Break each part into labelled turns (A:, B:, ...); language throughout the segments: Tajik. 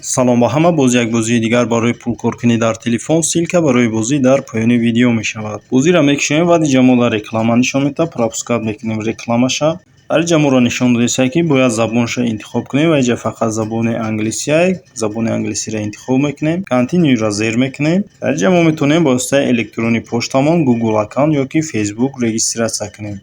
A: Салом ба ҳама! Боз як бозии дигар барои пулкоркунӣ дар телефон. Ссылка барои бозӣ дар поёни видео мешавад. Бозиро мекушоем ва диҷа мо дар реклама нишон медиҳад. Пропускать мекунем рекламаша. Дар инҷа моро нишон додааст, ки бояд забонша интихоб кунем, ва инҷа фақат забони англисия. Забони англисиро интихоб мекунем, Continue ро зер мекунем. Дар инҷа мо метавонем ба воситаи электронии поштамон, Google аккаунт ё ки Facebook регистрация кунем.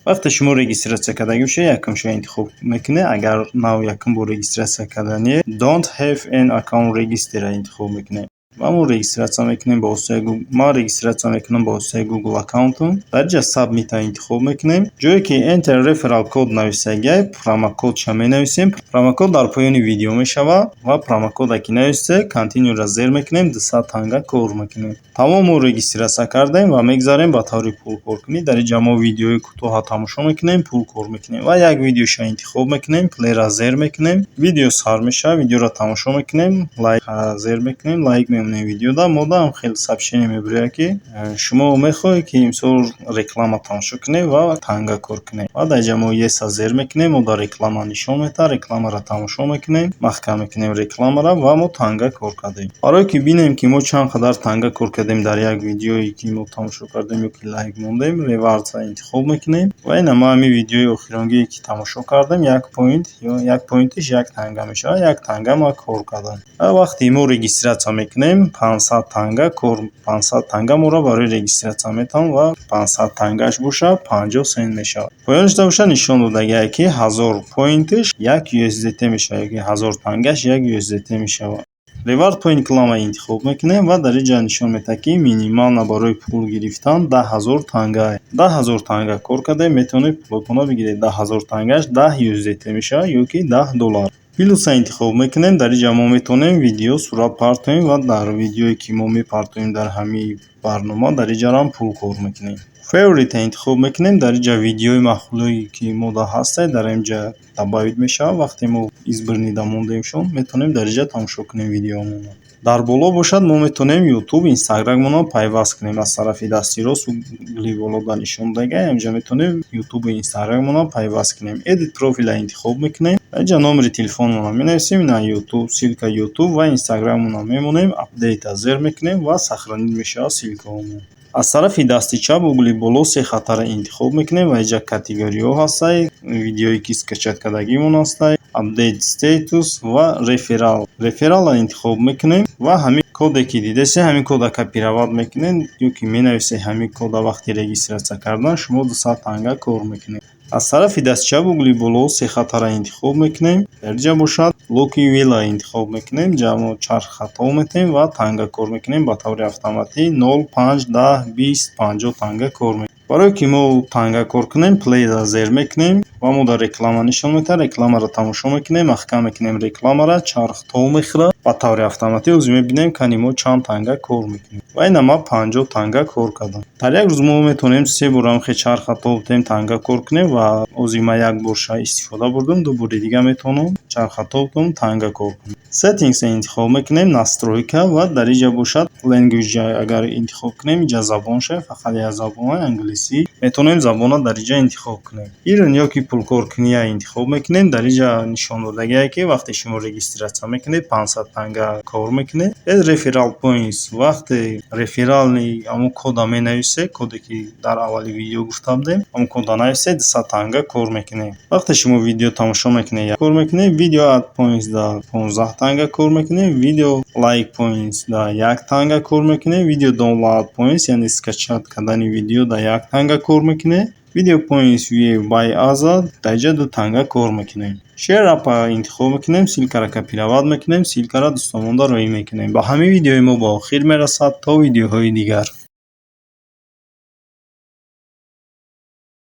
A: Вақте шумо регистрация кардагӣ бошед, якумша интихоб мекунед. Агар нав якум бор регистрация кардание, Don't have an account register интихоб мекунед ва мо регистрация мекунем ба воситаи, ман регистрация мекунам ба воситаи Google аккаунтум. Дар инҷа Submit интихоб мекунем. Ҷое ки Enter referral code нависагиай, промокодша менависем. Промокод дар поёни видео мешавад ва промокода ки нависед, Continue ро зер мекунем, 200 танга кор мекунем. Тамом, мо регистрация кардем ва мегзарем ба таври пулкоркунӣ. Дар инҷа мо видеои кӯтоҳа тамошо мекунем, пул кор мекунем ва як видеоша интихоб мекунем, Play ра зер мекунем, видео сар мешавад, видеоро тамошо мекунем, лайк зер мекунем, лайк мемонем видеода. Модаам хеле сообщение мебирояд, ки шумо мехоҳед, ки имсол реклама тамошо кунед ва танга кор кунед, ва дар инҷа мо Yes а зер мекунем. Мо дар реклама нишон медиҳад, рекламаро тамошо мекунем, маҳкам мекунем рекламаро ва мо танга кор кардем. Барое ки бинем, ки мо чанд қадар танга кор кардем дар як видеое, ки мо тамошо кардем ё ки лайк мондем, Rewards а интихоб мекунем ва ина мо ҳамин видеои охиронгие, ки тамошо кардем, як point ё як point иш як танга мешавад, як танга ма кор кардам. Ва вақте мо регистрация мекунем, 500 танга кор, 500 танга моро барои регистрация метавон ва 500 тангаш бошад, 50 сент мешавад. Поёнашда бошад, нишон додагиае, ки 1000 point иш як USDT мешавад ёки 1000 тангаш як USDT мешавад. Reward Point Claim интихоб мекунем ва дар инҷа нишон медиҳад, ки минимально барои пул гирифтан 10 000 танга. 10 000 танга кор кардем, метавонед пулотонро бигиред. 10 000 тангаш 10 USDT мешавад ё ки 10 доллар. Плюс а интихоб мекунем. Дар инҷа мо метавонем видео, сурат партоем ва дар видеое, ки мо мепартоем дар ҳамин барнома, дар инҷарам пул кор мекунем. Favorite интихоб мекунем. Дар инҷа видеои маъқулое, ки мода ҳастад, дар инҷа добавить мешавад. Вақте мо избранный да мондемшон, метавонем дар инҷа тамошо кунем видеоамонро. Дар боло бошад, мо метавонем Ютуб, Инстаграмонро пайваст кунем. Аз тарафи дасти рост угли боло дар нишон додага, инҷа метавонем Ютубу Инстаграмонро пайваст кунем. Edit profile а интихоб мекунем. Дар инҷа номери телефонмонро менависем, ина Ютуб, ссылка Ютуб ва Инстаграмонро мемонем, Update а зер мекунем ва сохранить мешавад ссылкаҳомон. Аз тарафи дасти чап, угли боло, се хатаро интихоб мекунем ва инҷа категориҳо ҳастанд, видеое, ки скачать кардагимон ҳастанд, Update status ва Referral. Referral ро интихоб мекунем ва ҳамин коде, ки дидесед, ҳамин кода копировать мекунед ё ки менависед ҳамин кода. Вақти регистрация кардан шумо 200 танга кор мекунед. Аз тарафи дасти чап, угли боло, се хатаро интихоб мекунем. Дар инҷа бошад, Lucky Wheel интихоб мекунем. Инҷа мо чарх хато метаҳем ва танга кор мекунем ба таври автоматӣ: нол, панҷ, 10, 20, 50 танга кор мекунем. Барое ки мо танга кор кунем, Play ро зер мекунем ва мо дар реклама нишон медиҳад, рекламаро тамошо мекунем, маҳкам мекунем рекламаро, чарх тов мехӯрад ба таври автоматӣ. Ҳозир мебинем, кани мо чанд танга кор мекунем. Ва ина ман 50 танга кор кардам. Дар як рӯз мо метавонем се бор ҳамхел чарха тов диҳем, танга кор кунем. Ва ҳозир ман як борша истифода бурдам, ду бори дига метавонам чарха тов диҳам, танга кор кунам. Settings интихоб мекунем, Настройка, ва дар инҷа бошад, Language агар интихоб кунем, инҷа забонша фақат як забон, англисӣ. Метавонем забонро дар инҷа интихоб кунем. Earn ё ки пулкоркуния интихоб мекунем. Дар инҷа нишон додагие, ки вақте шумо регистрация мекунед, 500 танга кор мекунед. Referral points: вақте реферальный ҳамон кода менависед, коде, ки дар аввали видео гуфта будем, ҳамон кода нависед, 200 танга кор мекунед. Вақте шумо видео тамошо мекунед, кор мекунед. Video ad points да 15 танга кор мекунед, Video like points да як танга кор мекунед, Video download points, яъне скачать кардани видео, да як танга кор мекунед, Video points view by others, дар инҷа ду танга кор мекунем. Share app интихоб мекунем, ссылка ро копировать мекунем, ссылка ро дӯстонмонда роҳӣ мекунем. Ба ҳамин видеои мо ба охир мерасад. То видеоҳои дигар.